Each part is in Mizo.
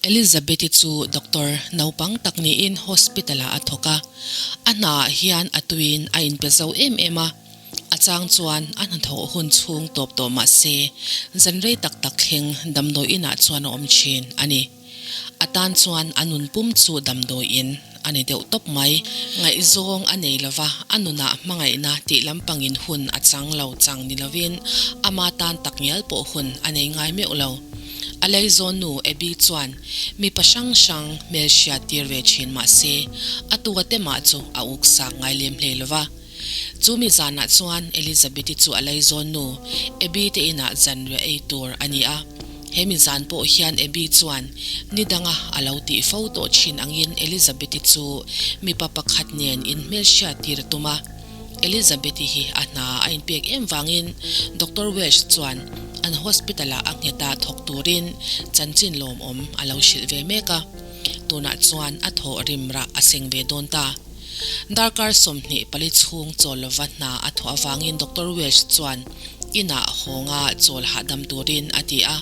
Elizabeth-i chu doctor naupang tak niin hospital-ah a thawk a, a hnaah hian a tuiin a inpe zo em em a. A chang chuan a hnathawh hun chhung tawp tawh mah se, zan rei tak tak thleng damdawi inah chuan a awm thin a ni. A tan chuan a nun pum chu damdawi in a ni deuh tawp mai. Ngaihzawng a nei lova, a nunah hmangaihna tih lampangin hun a chang lo chang ni lovin ama tan tak ngial pawh hun a nei ngai meuh lo. A leizawn nu Abby chuan mipa hrang hrang hmelhriat tir ve thin mah se, a tu a te mah chu a uksak ngai lem hlei lova. Chu mi zanah chuan Elizabeth-i chu a laizawn nu Abby te inah zanriah ei tur a ni a. He mi zan pawh hian Abby chuan ni danga a lo tih fo tawh thin angin Elizabeth-i chu mipa pakhat nen inhmelhriat tir a tum a. Elizabeth-i hi a hna a inpek em vangin Doctor Welsh chuan an hospital-ah a ngheta thawk turin chanchin lawmawm a lo hrilh ve mek a. Tunah chuan a thawh rim rah a seng ve dawn ta. Darkar 24 chhung chawl lova hna a thawh avangin Doctor Welsh chuan inah hawnga chawl hahdam turin a ti a.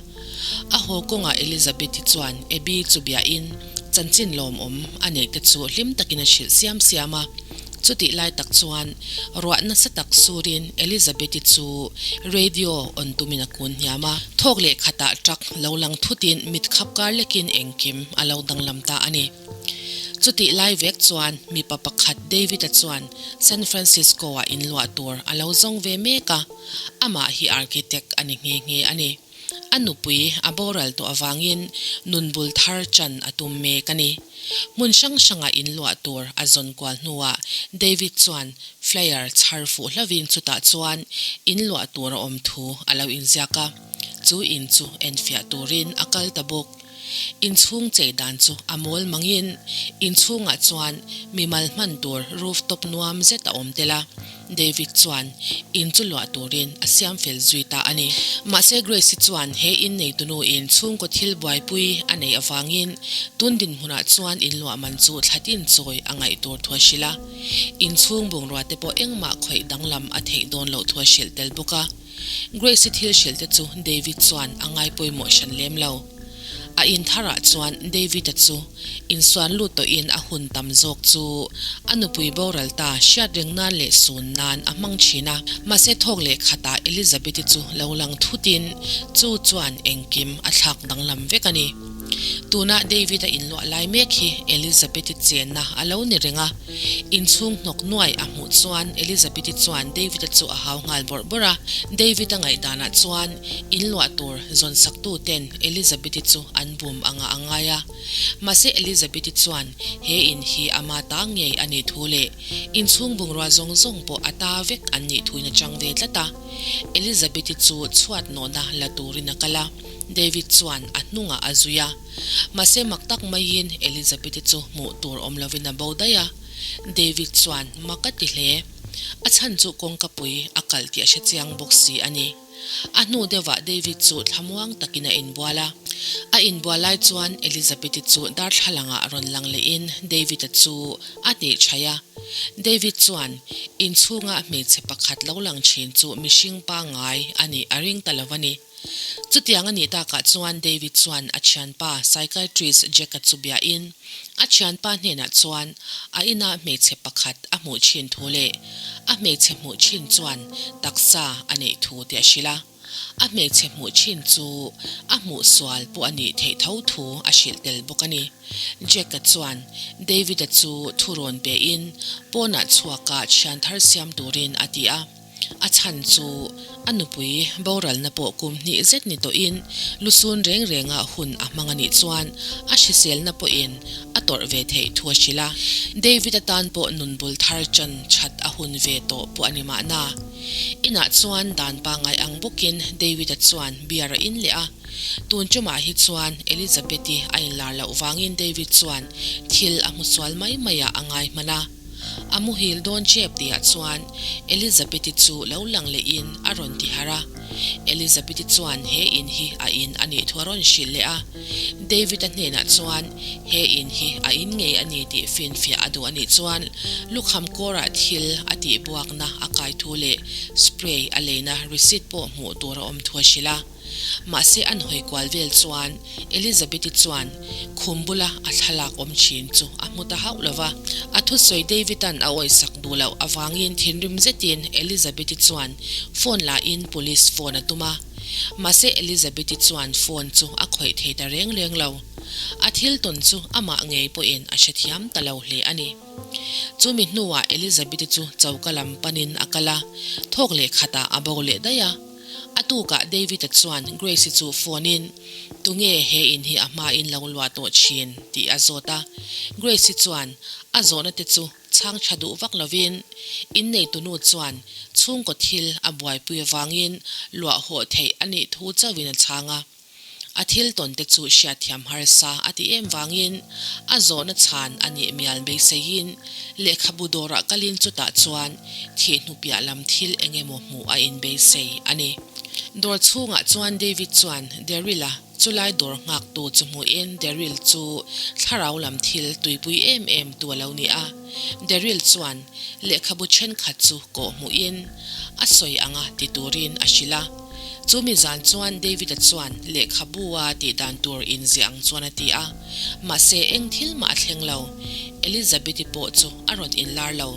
A haw kawngah Elizabeth-i chuan Abby chu biahin chanchin lawmawm a neih te chu hlim takin a hrilh siam siam a. Chutih lai tak chuan ruah nasa tak surin Elizabeth-i chu radio on tumin a kun hniam a. Thawk leh khatah truck lo lang thutin mit khap kar lekin engkim a lo danglam ta a ni. Chutih lai vek chuan mipa pakhat David-a chuan San Francisco-ah inluah tur a lo zawng ve mek a, amah hi architect a ni nghe nghe a ni. A nupui a boral tawh avangin nun bul thar chan a tum mek a ni. Hmun hrang hrangah inluah tur a zawn kual hnuah David chuan flyer chhar fuh hlovin chutah chuan inluah tur a awm thu a lo inziak a, chu in chu enfiah turin a kal ta bawk. Inchhung chei dan chu a mawl mangin inchhungah chuan mimal hman tur rooftop nuam zet a awm tel a, David chuan in chu luah turin a siam fel zui ta a ni. Mahse Grace-i chuan he in neitunu in chhungkaw thil buaipui a neih avangin tun dinhmunah chuan in luah man chu thlatin chawi a ngaih tur thu a hrilh a, inchhung bungrua te pawh engmah khawih danglam a theih dawn loh thu a hrilh tel bawk a. Grace-i thil hrilh te chu David chuan a ngai pawimawh hran lem lo. A in tharah chuan David-a chu insuan lut tawhin a hun tam zawk chu a nupui boral ta hriat reng nan leh sun nan a hmang thin a. Mahse thawk leh khatah Elizabeth-i chu lo lang thutin chu chuan engkim a thlak danglam vek a ni. Tuna David-a inluah lai mek hi Elizabeth-i chenna a lo ni reng a. Inchhung hnawk nuai a hmuh chuan Elizabeth-i chuan David-a chu a hau nghal bawrh bawrh a. David-a ngaihdanah chuan inluah tur zawnsaktuten Elizabeth-i chu an bum anga a ngai a. Mahse Elizabeth-i chuan he in hi ama ta ngei a nih thu leh inchhung bungrua zawng zawng pawh a ta vek an nih thuin a chang ve tlat a. Elizabeth-i chu chhuat nawhna la turin a kal a, David chuan a hnungah a zui a. Mahse mak tak maiin Elizabeth-i chu hmuh tur awm lovin a bo daih a. David chuan mak a ti hle. A chhan chu kawngkapui a kalh tih a hre chiang bawk si a ni. A hnu deuhah David chu thlamuang takin a inbual a. A inbual lai chuan Elizabeth-i chu darthlalangah rawn lang lehin David-a chu a hneh chhaih a. David chuan inchhunga hmeichhe pakhat lo lang thin chu mihring pangngai a nih a ring ta lo a ni. Chutiang a nih takah chuan David chuan a thianpa psychiatrist Jack-a chu biahin a thianpa hnenah chuan a ina hmeichhe pakhat a hmuh thin thu leh a hmeichhe hmuh thin chuan taksa a neih thu te a hrilh a. A hmeichhe hmuh thin chu a hmuh sual pawh a nih theih tho thu a hrilh tel bawk a ni. Jack-a chuan David-a chu thu rawn pein pawnah chhuaka thian thar siam turin a ti a. A chhan chu a nupui boralna pawh kum hnih zet ni tawhin lusun reng renga hun a hmang a nih chuan a hriselna pawhin a tawrh ve theih thu a hrilh a. David atan pawh nun bul thar chan that a hun ve tawh pawh a ni mahna. Inah chuan dan pangngai ang bawkin David-a chuan beer a in leh a. Tun tumah hi chuan Elizabeth-i a inlar loh vangin David chuan thil a hmu sual mai maiah a ngai hman a. A muhil dawn chep tihah chuan Elizabeth-i chu lo lang lehin a rawn ti harh a. Elizabeth-i chuan he in hi a in a nih thu a rawn hrilh leh a. David-a hnenah chuan he in hi a in ngei a ni tih finfiah a duh a nih chuan lukham kawrah thil a tihbuakna a kai thu leh spray a leina receipt pawh hmuh tur a awm thu a hrilh a. Mahse an hawi kual vel chuan Elizabeth-i chuan khum bula a thlalak awm thin chu a hmu ta hauh lo va. A thusawi David-a'n a awihsak duh loh avangin thinrim zetin Elizabeth-i chuan phone lahin police phone a tum a. Mahse Elizabeth-i chuan phone chu a khawih thei ta reng reng lo. A thil tawn chu amah ngei pawhin a hrethiam ta lo hle a ni. Chumi hnuah Elizabeth-i chu choka lam panin a kal a, thawk leh khatah a bo leh daih a. A tukah David-a chuan Grace-i chu phone-in, Tunge he in hi a hmain lo luah tawh thin? tih a zawt a. Grace-i chuan a zawhna te chu chhang tha duh vak lovin, inneitunu chuan chhungkaw thil a buaipui avangin luah hawh theih a nih thu chauhin a chhang a. A thil tawn te chu hriatthiam harsa a ti em vangin a zawhna chhan a nih mial beiseiin lehkhabu dawrah kalin chutah chuan thih hnu piah lam thil eng emaw hmuh a inbeisei a ni. Dawr chhungah chuan David chuan Daryl-a chulai dawr nghaktu chu hmuhin Daryl chu thlarau lam thil tuipui em em tu a lo ni a. Daryl chuan lehkhabu thenkhat chu kawh hmuhin a sawi anga ti turin a hrilh a. Chumi zan chuan David-a chuan lehkhabu-a tih dan tur inziah ang chuan a ti a. Mahse, eng thil mah a thleng lo. Elizabeth-i pawh chu a rawn inlar lo.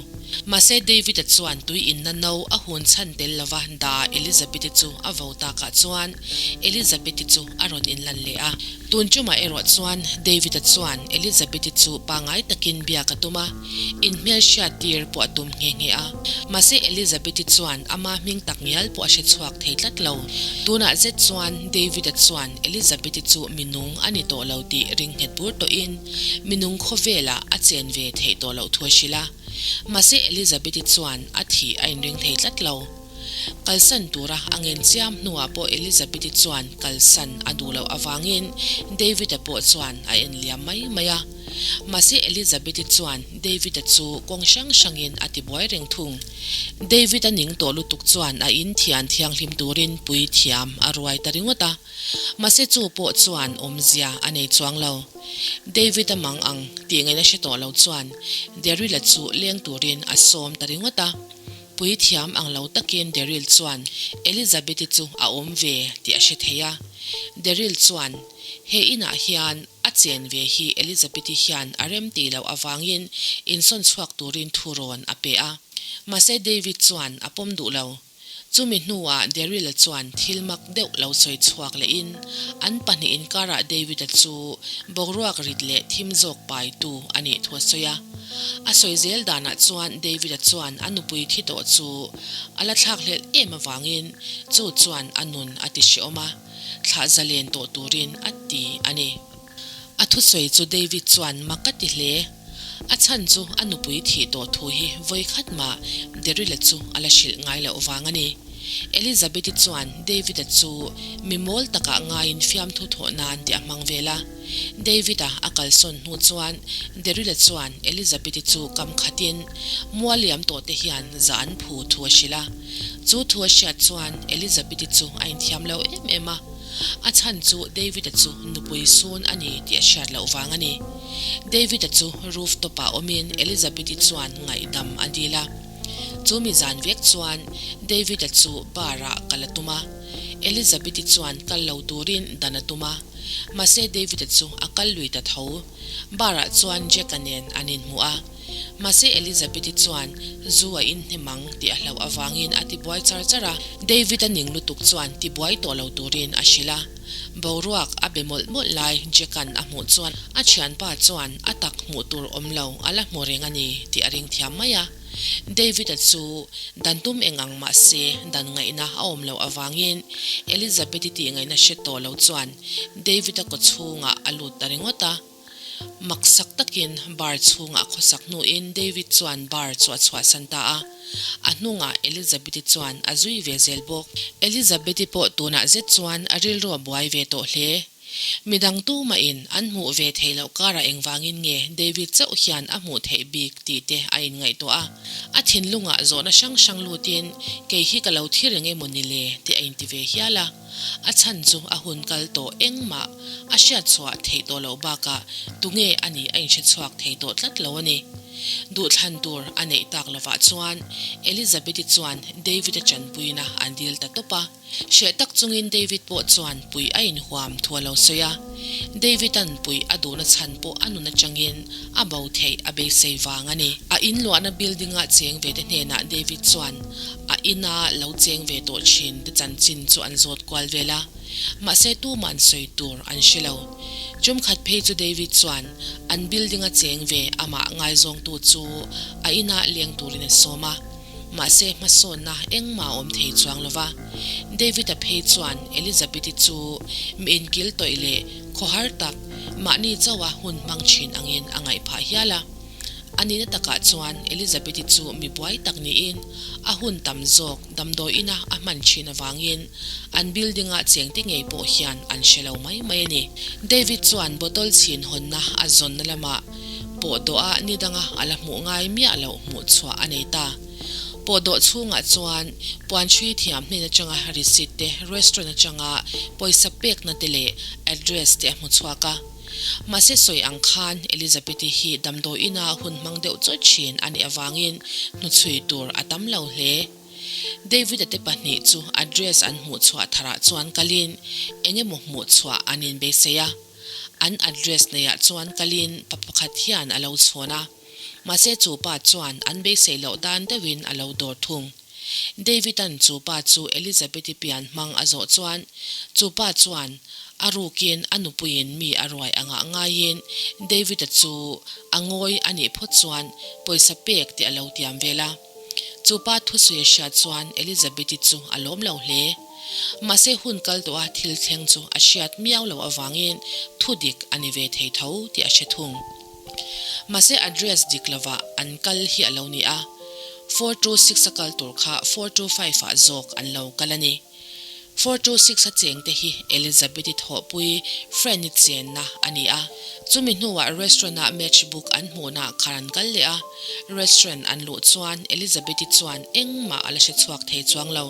Mahse, David-a chuan tui inna no a hun chhan tel lova dah Elizabeth-i chu a vo takah chuan Elizabeth-i chu a rawn inlan leh a. Tun tumah erawh chuan David-a chuan Elizabeth-i chu pangngai takin biak a tum a, inhmelhriat tir pawh a tum nghe nghe a. Mahse Elizabeth-i chuan ama hming tak ngial pawh a hre chhuak thei tlat lo. Tunah zet chuan David-a chuan Elizabeth-i chu minung a ni tawh lo tih ring nghet bur tawhin minung khawvelah a chen ve theih tawh loh thu a hrilh a. Mahse Elizabeth-i chuan a thih a inring thei tlat lo. Kalsan tura a ngen chiam hnuah pawh Elizabeth-i chuan kalsan a duh loh avangin David-a pawh chuan a en liam mai mai a. Mahse Elizabeth-i chuan David-a chu kawng hrang hrangin a tibuai reng thung. David-a ning tawh lutuk chuan a in thian thianghlim turin puithiam a ruai ta ringawt a. Mahse chu pawh chuan awmzia a nei chuang lo. David-a mang ang tih ngaihna hre tawh lo chuan Daryl-a chu leng turin a sawm ta ringawt a. Puithiam ang lo takin Daryl chuan Elizabeth-i chu a awm ve tih a hre thei a. Daryl chuan he inah hian a chen ve hi Elizabeth-i hian a rem tih loh avangin insawn chhuak turin thu rawn a pe a. Mahse David chuan a pawm duh lo. Chumi hnuah Daryl-a chuan thil mak deuh lo sawi chhuak lehin an pahnih inkarah David-a chu boruak rit leh thim zawk paitu a nih thu a sawi a. A sawi zel danah chuan David-a chuan a nupui thi tawh chu a la thlak hlelh em avangin chu chuan a nun a ti hreawm a, thlah zalen tawh turin a ti a ni. A thusawi chu David chuan mak a ti hle. A chhan chu a nupui thih tawh thu hi vawi khat mah Daryl-a chu a la hrilh ngai loh vang a ni. Elizabeth-i chuan David-a chu mi mawl takah ngaiin fiamthu thawh nan tih a hmang vel a. David-a a kalsawn hnu chuan Daryl-a chuan Elizabeth-i chu kam khatin mual liam tawh te hian zah an phu thu a hrilh a. Chu thu a hriat chuan Elizabeth-i chu a inthiam lo em em a. A chhan chu David-a chu nupui sun a ni tih a hriat loh vang a ni. David-a chu roof top-ah awmin Elizabeth-i chuan ngaihdam a dil a. Chu mi zan vek chuan David-a chu bar-ah kal a tum a. Elizabeth-i chuan kal lo turin dan a tum a. Mahse David-a chu a kal lui ta tho. Bar-ah chuan Jack-a nen an inhmu a. Mahse Elizabeth-i chuan zu a inhnem ang tih a hlauh avangin a tibuai char char a. David-a ning lutuk chuan tibuai tawh lo turin a hrilh a. Boruak a be mawlh mawlh lai Jack-a'n a hmuh chuan a thianpa chuan a tak hmuh tur awm lo a la hmu reng a ni tih a ring thiam mai a. David-a chu dan tum eng ang mah se dan ngaihna a awm loh avangin Elizabeth-i tih ngaihna hre tawh lo chuan David-a kawchhungah a lut ta ringawt a. Maksak takin bar chhungah a khawsak hnuin David chuan bar chu a chhuahsan ta a, a hnungah Elizabeth-i chuan a zui ve zel bawk. Elizabeth-i pawh tunah zet chuan a rilru a buai ve tawh hle. Midang tumahin an hmuh ve theih loh karah engvangin nge David chauh hian a hmuh theih bik tih te a inngaihtuah a. A thinlungah zawhna hrang hrang lutin kei hi ka lo thi reng emaw ni le tih a inti ve hial a. A chhan chu a hun kal tawh engmah a hriat chhuah theih tawh loh bakah tunge a nih a inhre chhuak thei tawh tlat lo a ni. Duhthlan tur a neih tak lovah chuan Elizabeth-i chuan David-a chanpuina a dil ta tawp a. Hreh tak chungin David pawh chuan puih a inhuam thu a lo sawi a. David-a'n puih a duhna chhan pawh a nun atangin a bo theih a beisei vang a ni. A inluahna building-a cheng ve te hnenah David chuan a ina lo cheng ve tawh thin te chanchin chu an zawt kual vel a. Mahse tuman sawi tur an hre lo. Tumkhat phei chu David chuan an building-a cheng ve amah ngaizawngtu chu a inah leng turin a sawm a. Mahse hmasawnna engmah a awm thei chuang lo va. David-a phei chuan Elizabeth-i chu mi inkil tawih leh khawhar tak, mahni chauha hun hmang thin angin a ngaih phah hial a. A nihna takah chuan Elizabeth-i chu mi buai tak niin a hun tam zawk damdawiina a hman thin avangin an building-a chengte ngei pawh hian an hre lo mai mai a ni. David chuan bottle chhin hawnna a zawnna lamah pawhdawha ni danga a la hmuh ngai miah loh hmuh chhuah a nei ta. Pawhdawh chhungah chuan puanchhui thiam hnen atanga receipt te, restaurant atanga pawisa pekna te leh address te a hmu chhuak a. Mahse sawi ang khan Elizabeth-i hi damdawiina hun hmang deuh chawt thin a nih avangin hnuchhui tur a tam lo hle. David-a te pahnih chu address an hmuh chhuah tharah chuan kalin eng emaw hmuh chhuah an inbeisei a. An address neiah chuan kalin pa pakhat hian a lo chhawn a. Mahse chu pa chuan an beisei loh dan deuhin a lo dawr thung. David-a'n chu pa chu Elizabeth-i pian hmang a zawh chuan chu pa chuan a rukin a nupuiin mi a ruai angah ngaiin David-a chu a ngawi a nih phawt chuan pawisa pek tih a lo tiam vel a. Chu pa thusawi a hriat chuan Elizabeth-i chu a lawm lo hle. Mahse hun kal tawha thil thleng chu a hriat miau loh avangin thudik a ni ve thei tho tih a hre thung. Mahse address dik lovah an kal hi a lo ni a, 426 a kal tur kha 425 ah zawk an lo kal a ni. 426 a chengte hi Elizabeth-i thawhpui friend-i chenna a ni a. Chumi hnuah restaurant-ah match book an hmuhnaah khan an kal leh a, restaurant an luh chuan Elizabeth-i chuan engmah a la hre chhuak thei chuang lo.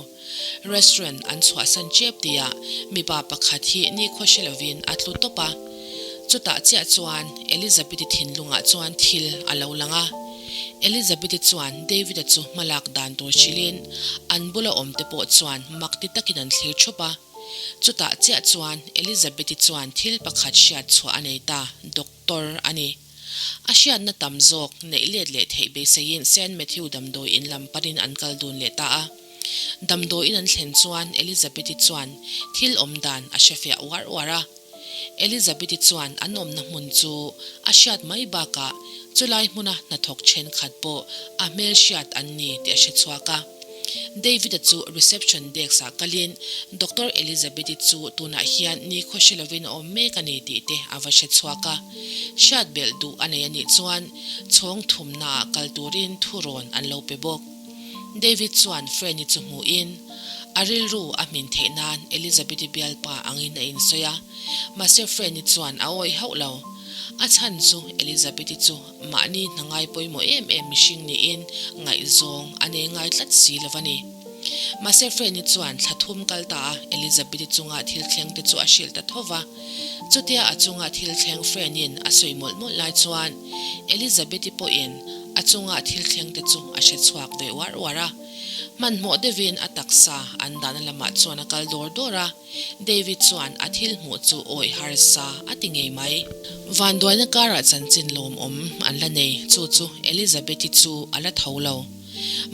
Restaurant an chhuahsan tep tihah mipa pakhat hi nikhua hre lovin a tlu tawp a. Chutah chiah chuan Elizabeth-i thinlungah chuan thil a lo lang a. Elizabeth-i chuan David-a chu hmalak dan tur hrilhin an bula awmte pawh chuan mak ti takin an thlir thup a. Chutah chiah chuan Elizabeth-i chuan thil pakhat hriat chhuah a nei ta, Doctor a ni. A hriatna tam zawk neih let leh theih beiseiin Saint Matthew damdawi in lam panin an kal dun leh ta a. Damdawi in an thlen chuan Elizabeth-i chuan thil awm dan a hre fiah uar uar a. Elizabeth-i chuan an awmna hmun chu a hriat mai bakah chulai hmuna hnathawk thenkhat pawh a hmel hriat an ni tih a hre chhuak a. David-a chu reception desk-ah kalin Doctor Elizabeth-i chu tunah hian nikhaw hre lovin a awm mek a ni tih te a va hre chhuak a. Hriat belh duh a nei a nih chuan chhawng thumnaah kal turin thurawn an lo pe bawk. David chuan Franny chu hmuhin a rilru a hmin theih nan Elizabeth-i bialpa angin a insawi a, mahse Franny chuan a awih hauh lo. A chhan chu Elizabeth-i chu mahni hna ngai pawimawh em em mihring niin ngaihzawng a nei ngai tlat si lo a ni. Mahse Franny chuan thla thum kal ta a Elizabeth-i chunga thil thleng te chu a hrilh ta tho va. Chutia a chunga thil thleng Franny-in a sawi mawlh mawlh lai chuan Elizabeth-i pawhin a chunga thil thleng te chu a hre chhuak ve uar uar a. Hmanhmawh deuhin a taksa an dahna lamah chuan a kal dawr dawr a, David chuan a thil hmuh chu awih harsa a ti ngei mai. Vanduaina karah chanchin lawmawm an la nei, chu chu Elizabeth-i chu a la tho lo.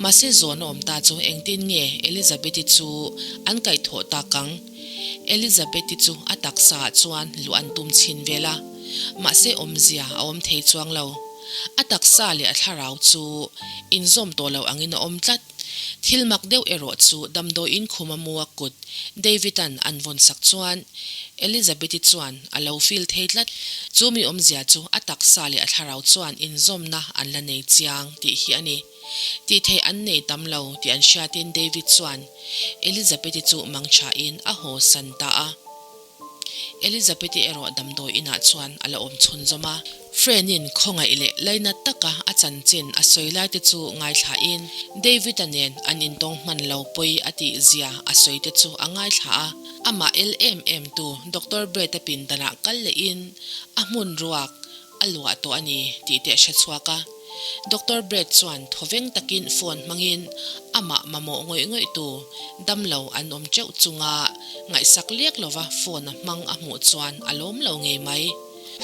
Mahse zawn a awm ta chu engtin nge Elizabeth-i chu an kaihthawh tak ang? Elizabeth-i chu a taksa ah chuan luh an tum chhin vel a, mahse awmzia a awm thei chuang lo. A taksa leh a thlarau chu inzawm tawh lo angin a awm tlat. Thil mak deuh erawh chu damdawiin khuma mua kut David-a'n an vawn sak chuan Elizabeth-i chuan a lo feel thei tlat. Chu mi awmzia chu a taksa leh a thlarau chuan inzawmna an la nei chiang tih hi a ni. Tih theih an nei tam lo tih an hriatin David chuan Elizabeth-i chu mangthain a haw san ta a. Elizabeth-i erawh damdawi inah chuan a la awm chhunzawm a. Friend-in khawngaih leh lainat taka a chanchin a sawi lai te chu ngaithlain David-a nen an intawng hman lo pawi a tih zia a sawi te chu a ngaithla a. Amah el em em tu Doctor Brett-a pindanah kal lehin a hmun ruak a luah tawh a ni tih te a hre chhuak a. Doctor Brad chuan thawveng takin phone hmangin amah mamawh ngawih ngawih tu damlo an awm teuh chunga ngaihsak lek lova phone a hmang a hmuh chuan a lawm lo ngei mai.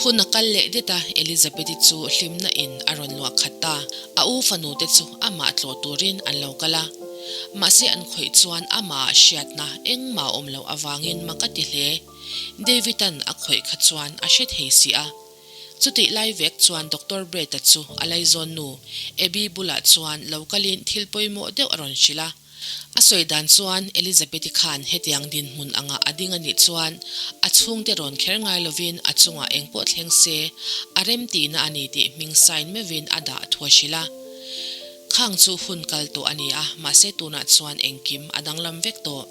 Hun a kal leh det a, Elizabeth-i chu hlimna in a rawn luah khat ta. A u fanu te chu amah tlawh turin an lo kal a. Mahse an khawih chuan amah hriatna engmah a awm loh avangin mak a ti hle. David-a'n a khawih kha chuan a hre thei si a. Chutih lai vek chuan Doctor Brett-a chu a laizawn nu Abby bulah chuan lo kalin thil pawimawh deuh a rawn hrilh a. A sawi dan chuan Elizabeth-i khan hetiang dinhmun anga a ding a nih chuan a chhungte rawn kher ngai lovin a chungah eng pawh thleng se a remtihna a ni tih hming sign meuhin a dah thu a hrilh a. Khang chu hun kal tawh a ni a, mahse tunah chuan engkim a danglam vek tawh.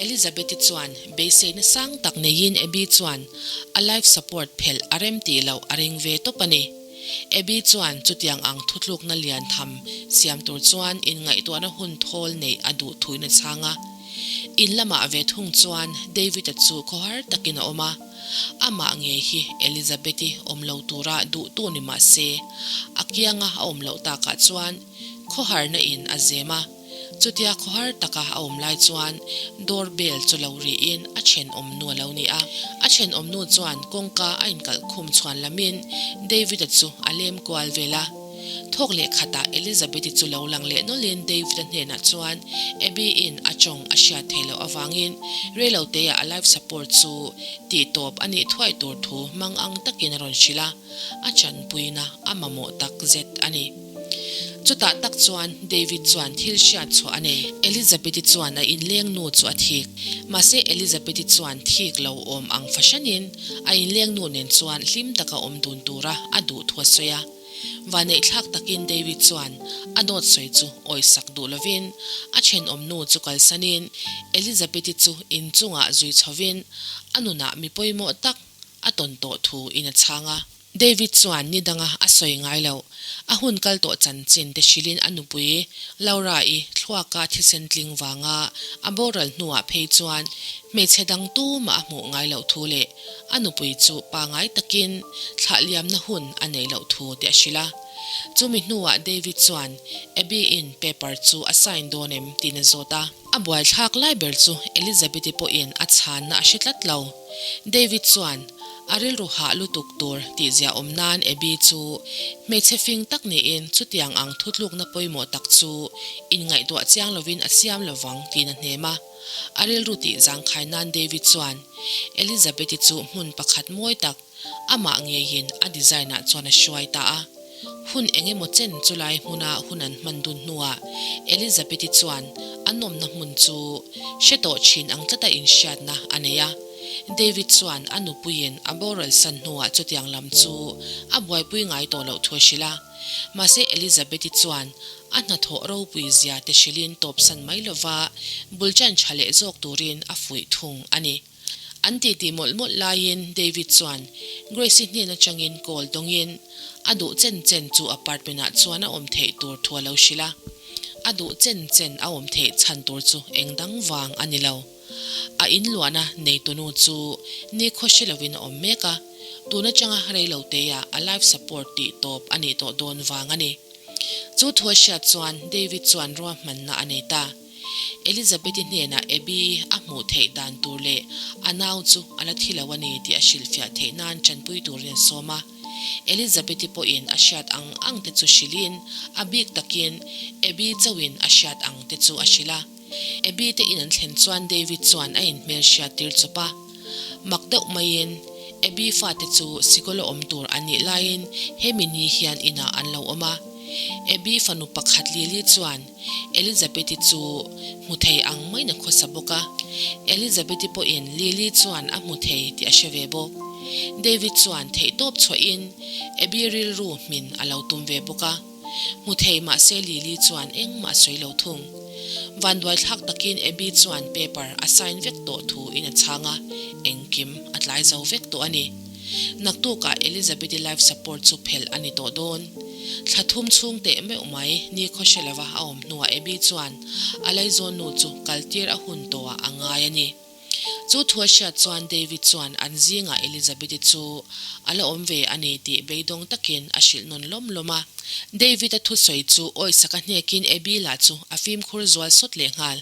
Elizabeth-i chuan beiseina sang tak neiin Abby chuan a life support phelh a rem tih loh a ring ve tawp a ni. Abby chuan chutiang ang thutlukna lian tham siam tur chuan inngaihtuahna hun thawl neih a duh thuin a chhang a. In lamah ve thung chuan David-a chu khawhar takin a awm a. Amah ngei hi Elizabeth-i awm lo tura duhtu ni mah se, a kianga a awm loh takah chuan khawharna in a zem a. Chutia khawhar taka a awm lai chuan door bell chu lo rihin a thenawm nu a lo ni a. A thenawm nu chuan kawngka a inkalh khum chhuan lamin David-a chu a lem kual vel a. Thawk leh khatah Elizabeth-i chu lo lang leh nawlhin David-a hnenah chuan Abby-in a tawng a hriat theih loh avangin reiloteah a life support chu tihtawp a nih thuai tur thu hmang ang takin a rawn hrilh a, a chanpuina a mamawh tak zet a ni. Chutah tak chuan David chuan thil hriat chhuah a nei. Elizabeth-i chuan a inleng nu chu a thik. Mahse Elizabeth-i chuan thik lo awm ang fahranin a inleng nu nen chuan hlim taka awm dun tura a duh thu a sawi a. Vaneihthlak takin David chuan a dawt sawi chu awisak duh lovin a thenawm nu chu kalsanin Elizabeth-i chu inchungah zui chhovin a nunah mi pawimawh tak a tawn tawh thu in a chhang a. David chuan ni danga a sawi ngai loh, a hun kal tawh chanchin te hrilhin a nupui Laura-i thluaka thisen tling vanga a boral hnuah phei chuan hmeichhe dang tumah a hmuh ngai loh thu leh a nupui chu pangai takin thlah liamna hun a nei loh thu te a hrilh a. Chumi hnuah David chuan Abby-in paper chu a sign dawn em tiin a zawt a. A buaithlak lai ber chu Elizabeth-i pawhin a chhanna a hre tlat lo. David chuan a rilru hah lutuk tur tih zia awm nan Abby chu hmeichhe fing tak niin chutiang ang thutlukna pawimawh tak chu inngaihtuah chiang lovin a siam lovang tiin a hnem a. A rilru tih zangkhai nan David chuan Elizabeth-i chu hmun pakhat mawi tak amah ngeiin a design ah chuan a hruai ta a. Hun eng emaw chen chu lai hmuna hun an hman dun hnuah Elizabeth-i chuan a nawmna hmun chu hre tawh thin ang tlata inhriatna a nei a. David chuan a nupuiin a boral san hnuah chutiang lam chu a buaipui ngai tawh loh thu a hrilh a. Mahse Elizabeth-i chuan a hnathawh ropui zia te hrilhin tawpsan mai lova bul chan tha leh zawk turin a fuih thung a ni. An titi mawlh mawlh laiin David chuan Grace-i hnen atangin call dawngin a duh chen chen chu apartment ah chuan a awm theih tur thu a lo hrilh a. A duh chen chen a awm theih chhan tur chu eng dang vang a ni lo. A inluahna neitunu chu nikhaw hre lovin a awm mek a, tun atanga reiloteah a life support tih tawp a nih tawh dawn vang a ni. Chu thu a hriat chuan David chuan ruahmanna a nei ta. Elizabeth-i hnenah Abby a hmuh theih dan tur leh a nau chu a la thi lo a ni tih a hrilhfiah theih nan tanpui turin a sawm a. Elizabeth-i pawhin a hriat ang ang te chu hrilhin a bik takin Abby chauhin a hriat ang te chu a hrilh a. Abby te in an thlen chuan David chuan a inhmel hriat tir chawp a. Mak deuh maiin Abby fate chu sikawla awm tur an nih laiin hemi ni hian inah an lo awm a. Abby fanu pakhat Lily chuan Elizabeth-i chu hmu thei ang maiin a khawsa bawk a. Elizabeth-i pawhin Lily chuan a hmu thei tih a hre ve bawk. David chuan theihtawp chhuahin Abby rilru hmin a lo tum ve bawk a. Hmu thei mahse Lily chuan engmah a sawi lo thung. Vanduaithlak takin Abby chuan paper a sign vek tawh thu in a chhang a, engkim a tlai zo vek tawh a ni. Naktukah Elizabeth-i life support chu phelh a ni tawh dawn. Thla thum chhung teh meuh mai ni khaw hre lova a awm hnuah Abby chuan a laizawnnu chu kaltir a hun tawhah a ngai a ni. Chu thu a hriat chuan David chuan an zingah Elizabeth-i chu a la awm ve a ni tih beidawng takin a hrilh nawn lawm lawm a. David-a thusawi chu awisaka hnekin Abby lah chu a fimkhur zual sawt leh nghal.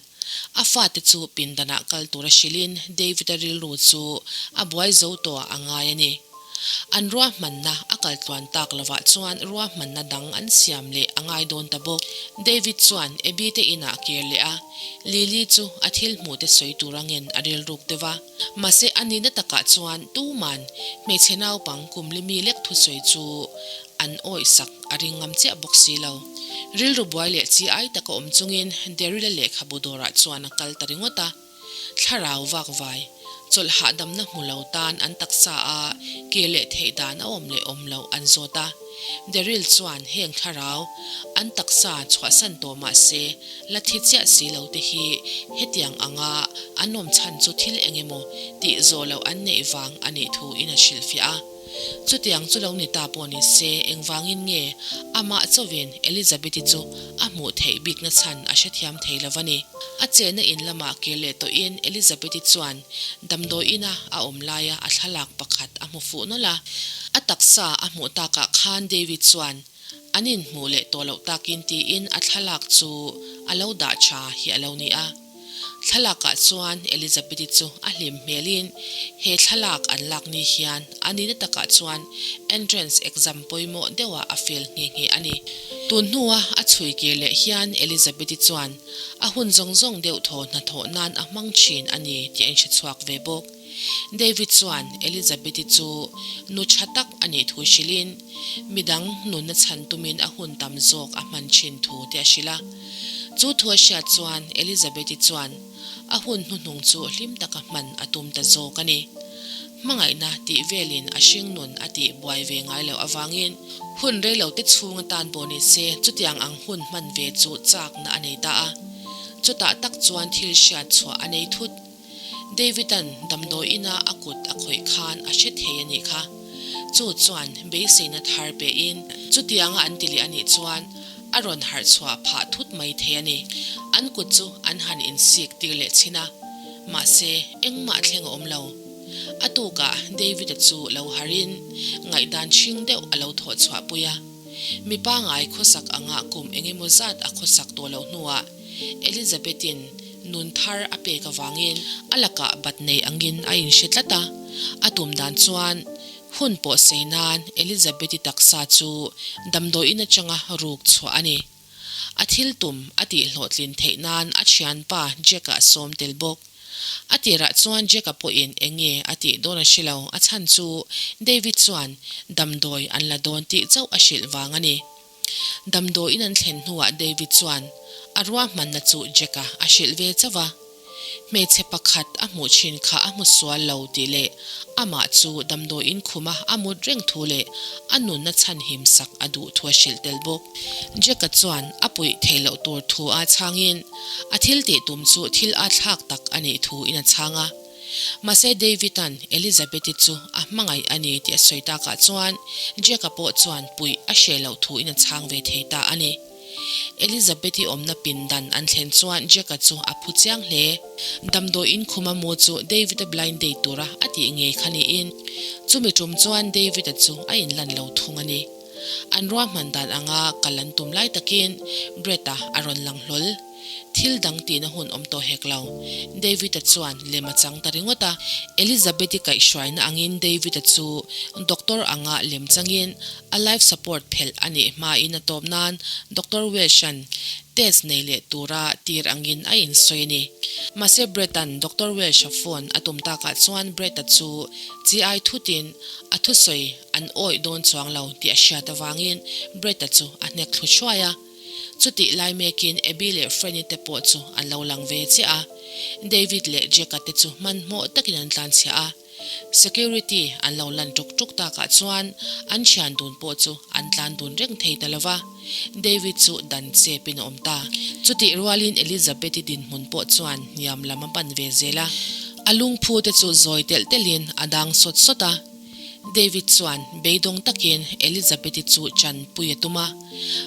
A fate chu pindanah kal tura hrilhin David-a rilru chu a buai zo tawh a ngai a ni. An ruahmanna a kal tluan tak lovah chuan ruahmanna dang an siam leh a ngai dawn ta bawk. David chuan Abby te inah kir leh a, Lily chu a thil hmuhte sawi tur angin a rilruk deuh a. Mahse a nihna takah chuan tuman hmeichhe naupang kum limi lek thusawi chu an awihsak a ring ngam chiah bawk si lo. Rilru buai leh chi ai taka awm chungin Daryl-a lehkhabu dawrah chuan a kal ta ringawt a. Thlarau vak vai, chawlh hahdamna hmu lo tan an taksa a kir leh theih dan a awm leh awm loh an zawt a. Daryl chuan heng thlarau an taksa chhuahsan tawh mah se la thi chiah si lo te hi hetiang anga an awm chhan chu thil eng emaw tih zawh loh an neih vang a nih thu in a hrilhfiah a. Chutiang chu lo ni ta pawh ni se, engvangin nge amah chauhin Elizabeth-i chu a hmuh theih bikna chhan a hrethiam thei lo va ni. A chenna in lamah kir leh tawhin Elizabeth-i chuan damdawi ina a awm laia a thlalak pakhat a hmu fuh nawlh a. A taksa a hmuh takah khan David chuan an inhmuh leh tawh loh takin tiin a thlalak chu a lo dah tha hi a lo ni a. Thlalakah chuan Elizabeth-i chu a hlim hmelin he thlalak an lak ni hian a nihna takah chuan entrance exam pawimawh deuhah a fail nghe nghe a ni. Tun hnua a chhui kir leh hian Elizabeth-i chuan a hun zawng zawng deuh thaw hnathawh nan a hmang thin a ni tih a inhre chhuak ve bawk. David chuan Elizabeth-i chu nu tha tak a nih thu hrilhin midang nunna chhan tumin a hun tam zawk a hman thin thu te a hrilh a. Chu thu a hriat chuan Elizabeth-i chuan a hun hnuhnung chu hlim taka hman a tum ta zawk a ni. Hmangaihna tih velin a hring nun a tih buai ve ngai loh avangin hun reilo te chhung atan pawh ni se chutiang ang hun hman ve chu chakna a nei ta a. Chutah tak chuan thil hriat chhuah a nei thut. David-a'n damdawi ina a kut a khawih khan a hre thei a nih kha. Chu chuan beiseina thar pehin chutianga an ti leh a nih chuan a rawn harh chhuah phah thut mai thei a ni. An kut chu an han insik tir leh chhin a, mahse engmah thleng a awm lo. A tukah David-a chu lo harhin ngaihdan hring deuh a lo thawh chhuah pui a. Mi pangai khawsak anga kum engemaw zat a khawsak tawh loh hnuah Elizabeth-in nun thar a pek avangin a lakah bat nei angin a inhre tlat a. A tum dan chuan hun pawh sei nan Elizabeth-i taksa chu damdawiin atanga ruk chhuah a ni. A thil tum a tihhlawhtlin theih nan a thianpa Jack-a a sawm tel bawk. A tirah chuan Jack-a pawhin eng nge a tih dawn a hre lo, a chhan chu David chuan damdawi an la dawn tih chauh a hrilh vang a ni. Damdawiin an thlen hnuah David chuan a ruahmanna chu Jack-a a hrilh ve chauh a. Hmeichhe pakhat a hmuh thin kha a hmu sual lo tih leh amah chu damdawiin khuma a mut reng thu leh a nunna chhanhim sak a duh thu a hrilh tel bawk. Jack-a chuan a puih theih loh tur thu a chhangin a thil tih tum chu thil a thlak tak a nih thu in a chhang a. Mahse David-a'n Elizabeth-i chu a hmangaih a ni tih a sawi takah chuan Jack-a pawh chuan puih a hreh loh thu in a chhang ve thei ta a ni. Elizabeth-i awmna pindan an thlen chuan Jack-a chu a phu chiang hle. Damdawiin khuma mu chu David-a blind date tura a tih ngei kha niin chumi tum chuan David-a chu a inlan lo thung a ni. An ruahman dan anga kal an tum lai takin Brett-a a rawn lang hlawl. Thil dang tihna hun awm tawh hek lo. David-a chuan lem a chang ta ringawt a. Elizabeth-i kaihhruaina angin David-a chu doctor anga lem changin a life support phelh a nih hmain a tawp nan Doctor Welsh-a'n test nei leh tura tir angin a insawi a ni. Mahse Brett-a'n Doctor Welsh-a phone a tum takah chuan Brett-a chu chi ai thutin a thusawi an awih dawn chuang lo tih a hriat avangin Brett-a chu a hnek thlu thuai a. Chutih lai mekin Abby leh Franny te pawh chu an lo lang ve chiah a. David leh Jack-a te chu hmanhmawh takin an tlanchhiah a. Security an lo lan ṭuk ṭuk takah chuan an thian dun pawh chu an tlan dun reng thei ta lo va. David chu dan chepin a awm ta. Chutih rualin Elizabeth-i dinhmun pawh chuan hniam lam a pan ve zel a. A lungphu te chu zawi telh telhin a dang sawt sawt a. David chuan beidawng takin Elizabeth-i chu chanpui a tum a,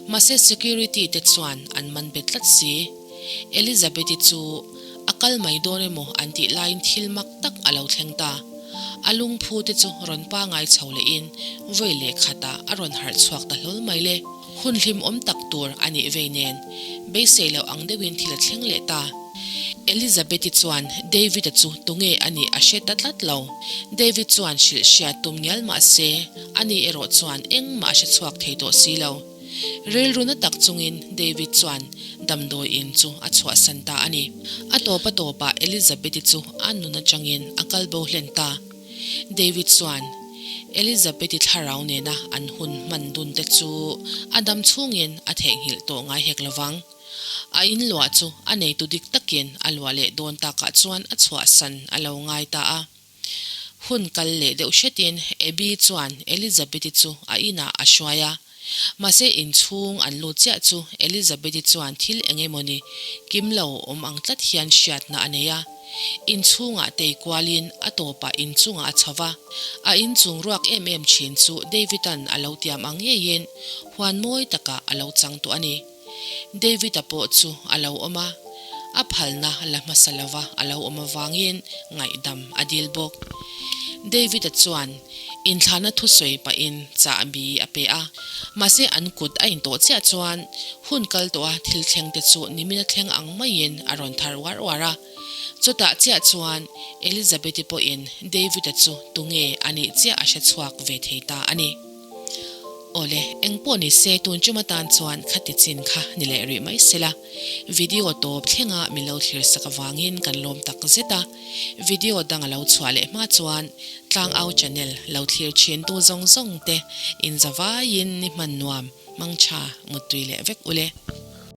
mahse security te chuan an man bet tlat si. Elizabeth-i chu a. kal mai dawn emaw an tih laiin thil mak tak a lo thleng ta. A lungphu te chu rawn pangai chho lehin vawi leh khatah a rawn harh chhuak ta hlawl mai le. Hun hlimawm tak tur a nih vei nen beisei loh ang deuhin thil a thleng leh ta. Elizabeth-i chuan David-a chu tunge a nih a hre ta tlat lo. David chuan hrilh hriat tum ngial mah se, ani erawh chuan engmah a hre chhuak thei tawh si lo. Rilru na tak chungin David chuan damdawi in chu a chhuahsan ta a ni. A tawp a tawpah Elizabeth-i chu a nun atangin a kal bo hlen ta. David chuan Elizabeth-i thlarau nena an hun hman dun te chu a dam chhungin a theihnghilh tawh ngai hek lovang. A in luah chu a neitu dik takin a luah leh dawn takah chuan a chhuahsan a lo ngai ta a. Hun kal leh deuh hretin Abby chuan Elizabeth-i chu a inah a hruai a. Mahse inchhung an lut chiah chu Elizabeth-i chuan thil eng emawni kim lo awm ang tlat hian hriatna a nei a. Inchhungah tei kualin a tawpah inchungah a chho va. A inchung ruak em em thin chu David-a'n a lo tiam ang ngeiin huan mawi takah a lo chang tawh a ni. David-a pawh chu a lo awm a, a phalna la hmasa lova a lo awm avangin ngaihdam a dil bawk. David-a chuan inthlahna thusawi pahin chahbi a pe a, mahse an kut a intawh chiah chuan hun kal tawha thil thleng te chu nimina thleng ang maiin a rawn thar uar uar a. Chutah chiah chuan Elizabeth-i pawhin David-a chu tunge a nih chiah a hre chhuak ve thei ta a ni. Awle, engpawh ni se tun tum atan chuan khati chin kha ni leh rih mai sela. Video tawp thlenga min lo thlir sak avangin kan lawm tak zet a. Video dang a lo chhuah leh hma chuan Tlangau channel lo thlir thin tu zawng zawng te inzavaiin ni hman nuam, mangtha, muttui leh vek ule.